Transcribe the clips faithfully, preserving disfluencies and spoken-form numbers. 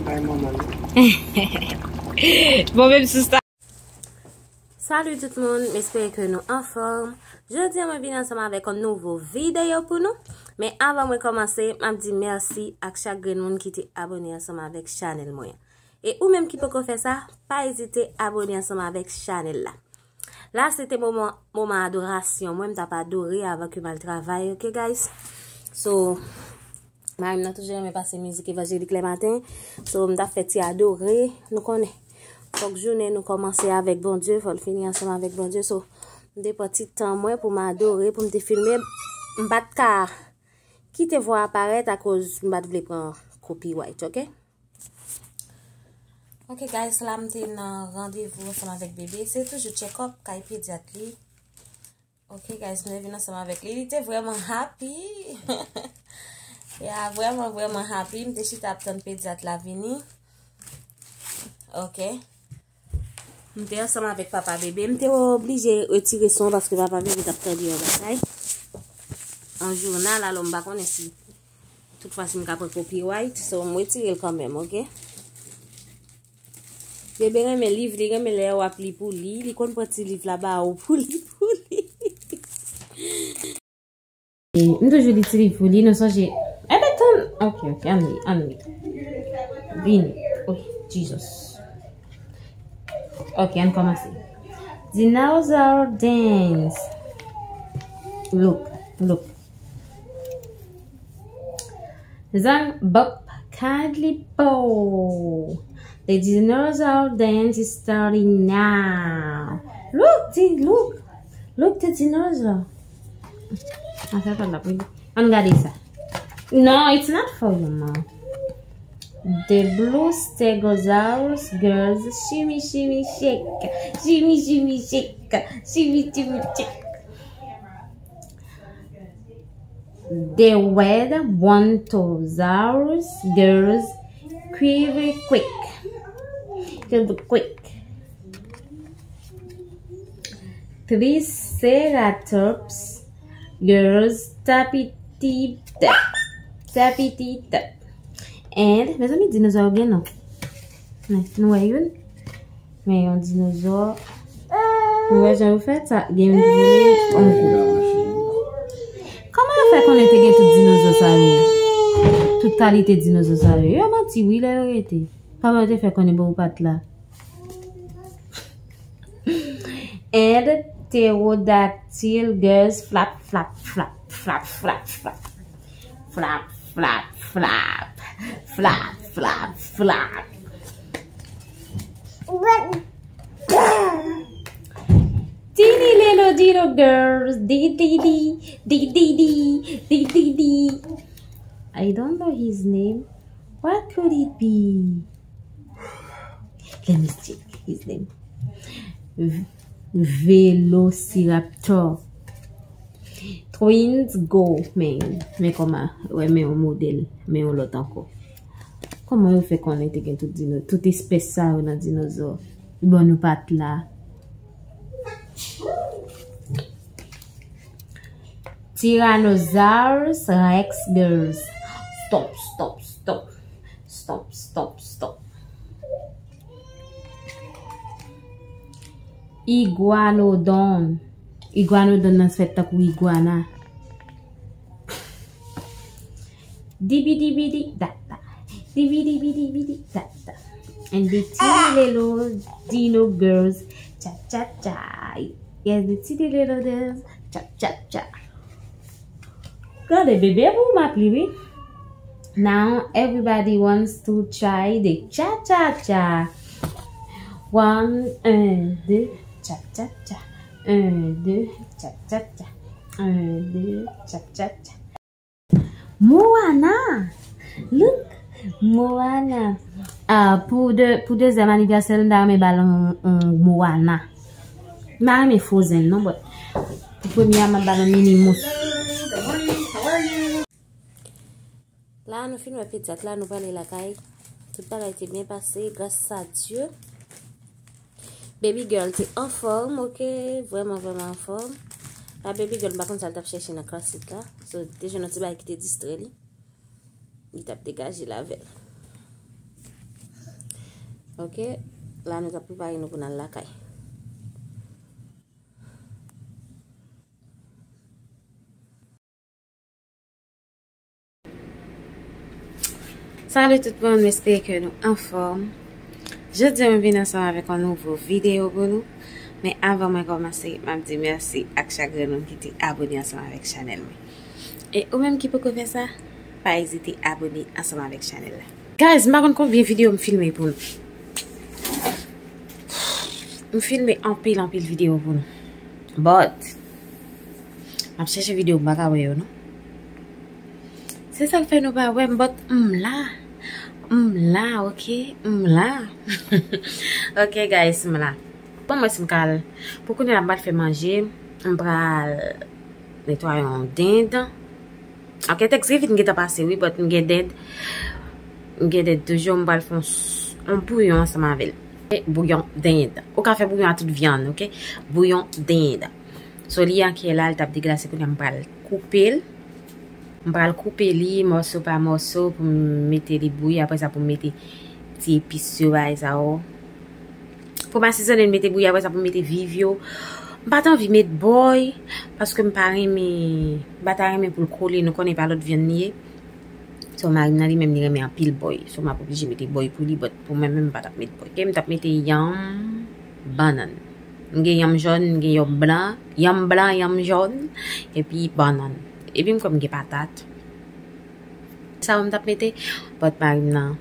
Bay manman l. Bon, menm sou sa. Salut tout moun, m espere ke nou anfòm. Jodi a mwen vin ansanm avèk yon nouvo videyo pou nou. Men avan mwen kòmanse, m ap di mèsi ak chak grenn moun ki te abone ansanm avèk chanèl mwen an. E ou menm ki poko fè sa, pa ezite abone ansanm avèk chanèl la. La, se te moman, moman adorasyon. Mwen, m t ap adore avan ke m al travay, ok, guys? So, mari m nan toujou renmen pase mizik evanjelik lè maten. So, m t ap fè ti adore, nou konnen. Fòk jounen nou kòmanse avèk Bondye, fò l fini ansanm avèk Bondye. So, m te pran ti tan mwen pou m adore, pou m te filme. M pa t ka kite vwa a parèt akoz m pa t vle pran copyright, ok? Ok, guys, la m te nan randevou ansanm avèk bebe. Se toujou check-up kay pedyat li. Ok, guys, mwen vin ansanm avèk li. Li te vrèman happy. Ya, vrèman, vrèman happy. M te chita ap tann pedyat la vini. Ok. M te ansanm avèk papa bebe. M te oblije retire son paske papa bebe t ap tande yon bagay. An jounal, alò m pa konnen si toutfwa si m ka pran copyright, so m retire l kanmenm, ok? Bebe renmen liv, li renmen lè w ap li pou li, li konn pran ti liv la ba ou pou li, pou li. M toujou li ti liv pou li, nou sonje. Enben, tann, ok, ok, ann li, ann li. Vini. Oh, Jesus. Ok, ann kòmanse. Dinosaur dance. Look, look. Zang bop, kindly bow. The dinosaur dance is starting now. Look, di, look. Look the dinosaur. An fè pa la pou li. Ann gade sa. No, it's not for you, mom. The blue stegosaurus girls shimmy shimmy shake. Shimmy shimmy shake. Shimmy shimmy shake. The red brontosaurus girls quiver quick. Quiver quick. Triceratops girls tappity tap. Tappity tap. And, mezanmi, dinozò yo gen non. Men, nou wè youn. Men yon dinozò. Nou wè jan yo fè sa, gen youn ki vole, on kou. Kòman yo fè konnen te gen tout dinozò sa yo? Tout kalite dinozò sa yo. Yo manti, wi, lè yo rete. Kòman yo te fè konnen bon ou pa t la? And pterodactyl girls flap, flap, flap, flap, flap, flap. Flap, flap, flap. Flap, flap, flap. Teeny little dino girls, di, di, di, di, di, di, di, di, di. I don't know his name. What could it be? Let me check his name. V-, Velociraptor. Twins go. Men, men kòman, wè, men yon modèl, men yon lòt ankò. Kòman yo fè konnen te gen tout dino-, tout espès sa yo nan dinozò? Bon, nou pa t la. Tyrannosaurus Rex girls. Stop, stop, stop. Stop, stop, stop. Iguanodon. Iguanodon nan fèt tankou iguana. Dibi dibi di da da. Dibi dibi dibi di da da. And the Tiny Little Dino Girls. Cha cha cha. Yes, the Tiny Little Girls. Cha cha cha. Gade bebe pou m ap li wi. Now everybody wants to try the cha cha cha. One, un, deux, cha cha cha. Un, deux, cha cha cha. Un, deux, cha cha cha. Moana! Look! Moana! Ah, pou de, pou dezyèm anivèsè l, m ta renmen ba l yon, yon Moana. M pa renmen Frozen non, but pou premye a, m ap ba l yon Mini Mous. La, nou fin wè pedyat la, nou prale lakay. Tout bagay te byen pase, gras a Dye. Baby girl te anfòm, ok? Vrèman, vrèman anfòm. La, baby girl, m pa konn sa l t ap chèche nan klas sit la. So, te jwenn yon ti bagay ki te distrè li. Li t ap degaje l avè l. Ok, la nou t ap prepare nou pou n al lakay. Salut tout moun, m espere ke nou anfòm. Jodi a, mwen vin ansanm avèk yon nouvo videyo pou nou. Men avan mwen kòmanse, m ap di mèsi ak chak grenn moun ki te abone ansanm avèk chanèl mwen. E ou menm ki poko fè sa, pa ezite abone ansanm avèk chanèl la. Guys, m pa konn konbyen videyo m filme pou nou. M filme anpil, anpil videyo pou nou. But, m ap chèche videyo m pa ka wè yo, non. Se sa k fè nou pa wè m, but m la. M la, ok? M la. Ok, guys, m la. Bon, mwen, si m ka al, pou kounye a, m pral fè manje, m pral netwaye yon dend. Ok, Thanksgiving gentan pase, wi, but m gen dend. M gen dend toujou, m pral fè yon s-, yon bouyon ansanm avè l. Bouyon dend. Ou ka fè bouyon a tout vyann, ok? Bouyon dend. So, li an kyè la, li t ap deglase, kounye a m pral koupe l. M pral koupe li mòso pa mòso pou m mete li bouyi. Apre sa, pou m mete ti epis yo, bagay sa yo. Pou m asizonnen l, mete bouyi, apre sa, pou m mete viv yo. M pa t anvi met bòy, paske m pa renmen, m pa ta renmen pou l kole, nou konnen pa lòt vyann li ye. So, mari m nan li menm, li renmen anpil bòy. So, m ap oblije mete bòy pou li, but pou mwen menm, m pa t ap met bòy. Ok, m t ap mete yanm, bannann. M gen yanm jòn, m gen yanm blan, yanm blan, yanm jòn, epi bannann. Epi m kwè m gen patat. Sa yo m t ap mete, but mari m nan.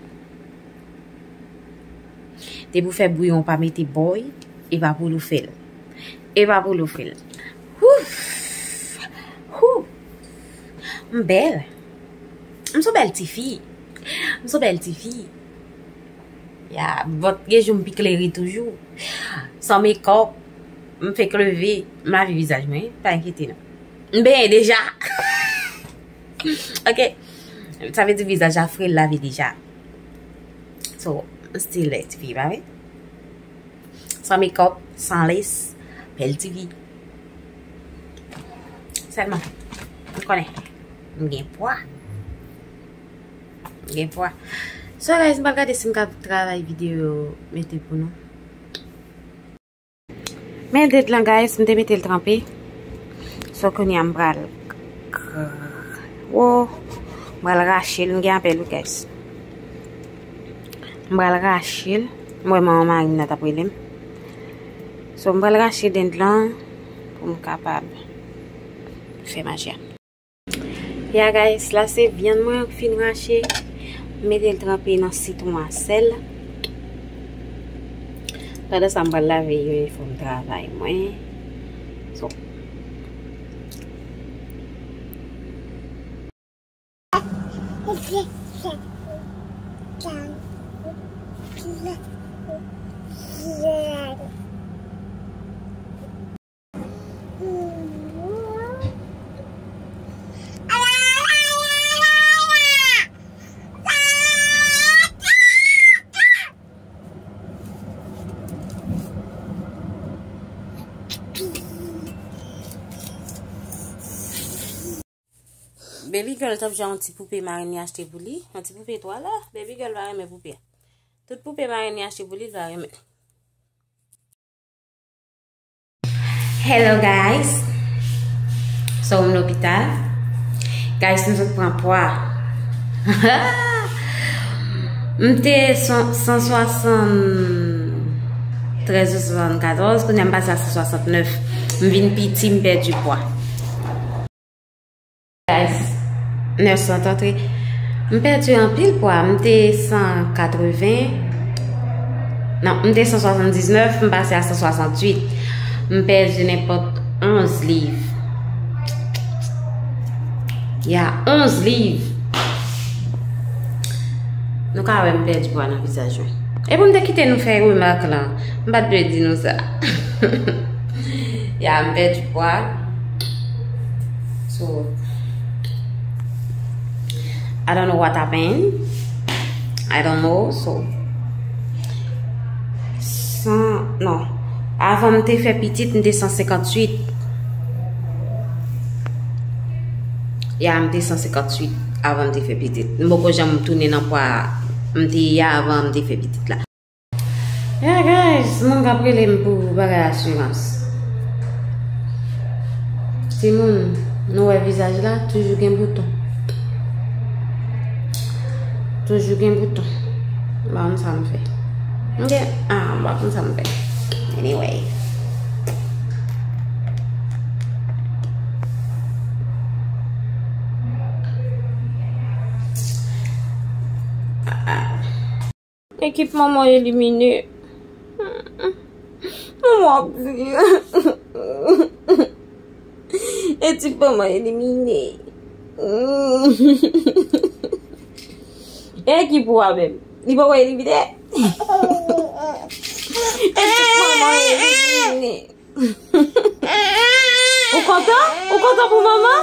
Depi w fè bouyon, w pa mete bòy, e pa pou l ou fè l. E pa pou l ou fè l. Wouf! Wou! M bèl. M se yon bèl tifi. M se yon bèl tifi. Ya, but gen jou m pi klere toujou. San mekòp, m fenk leve, m lave vizaj mwen, pa enkyete non. M benyen deja. Ok. Sa vle di vizaj la fre, l lave deja. So, m still bèl tifi, pa vre? San mekòp, san lès, bèl tifi. Sèlman, m konnen, m gen pwa. M gen pwa. So, guys, m pral gade si m ka travay videyo mete pou nou. Men dend lan, guys, m te mete l tranpe. So, kounye a m pral, wo, m pral rache l, m gen apèl wi, guys. M pral rache l. M wè manman mari m nan t ap rele m. So, m pral rache dend lan pou m kapab fè manje a. Ya, guys, la se vyann mwen fin rache. M mete l tranpe nan sitwon a sèl. Pandan sa, m pral lave yinifòm travay mwen. So. Baby girl t ap jwe yon ti poupe marenn li achte pou li. Yon ti poupe twa la. Baby girl pa renmen poupe a. Tout poupe marenn li achte pou li, li pa renmen. Hello, guys. So, m lopital. Guys, m sot pran pwa. M te san, san swasanntrèz ou san swasannkatòz, kounye a m pase a san swasantnèf. M vin piti, m pèdi pwa. Guys, nèf san trant. M pèdi anpil pwa. M te san katreven. Non, m te san swasanndiznèf, m pase a san swasanntuit. M pèdi nenpòt onz liv. Ya, onz liv. Nou ka wè m pèdi pwa nan vizaj mwen. Epi m te kite nou fè remak lan. M pa t dwe di nou sa. Ya, m pèdi pwa. So, I don't know what happened. I don't know. So, san, non. Avan m te fè pitit, m te san senkantuit. Ya, m te san senkantuit avan m te fè pitit. M poko janm tounen nan pwa m te ye a avan m te fè pitit la. Yeah, guys, moun k ap rele m pou bagay asirans. Timoun, nou wè vizaj la, toujou gen bouton. Toujou gen bouton. M pa konn sa m fè. Ok? Ah, m pa konn sa m fè. Anyway. Ekip manman elimine. Manman ap kriye. Ekip manman elimine. Ekip ou a menm. Li poko elimine. Ekip manman elimine. Ou kontan? Ou kontan pou manman?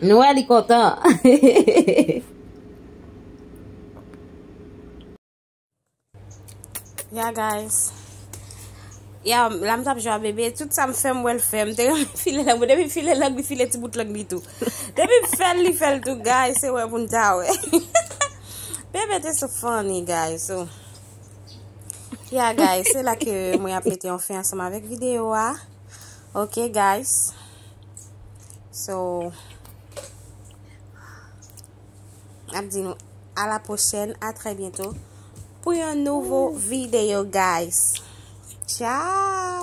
Nou wè li kontan. Yeah, guys. Yeah, la m t ap jwe a bebe. Tout sa m fè, m wè l fè. M te renmen file lang. Depi file lang, li file ti bout lang li tou. Depi m fè l, li fè l tou, guys. Se wè pou n ta wè. Bebe te so funny, guys. So, yeah, guys. Se la ke mwen ap mete yon fen ansanm avèk videyo a. Ok, guys. So, ap di nou à la prochaine, à très bientôt pour un nouveau vidéo, guys. Ciao!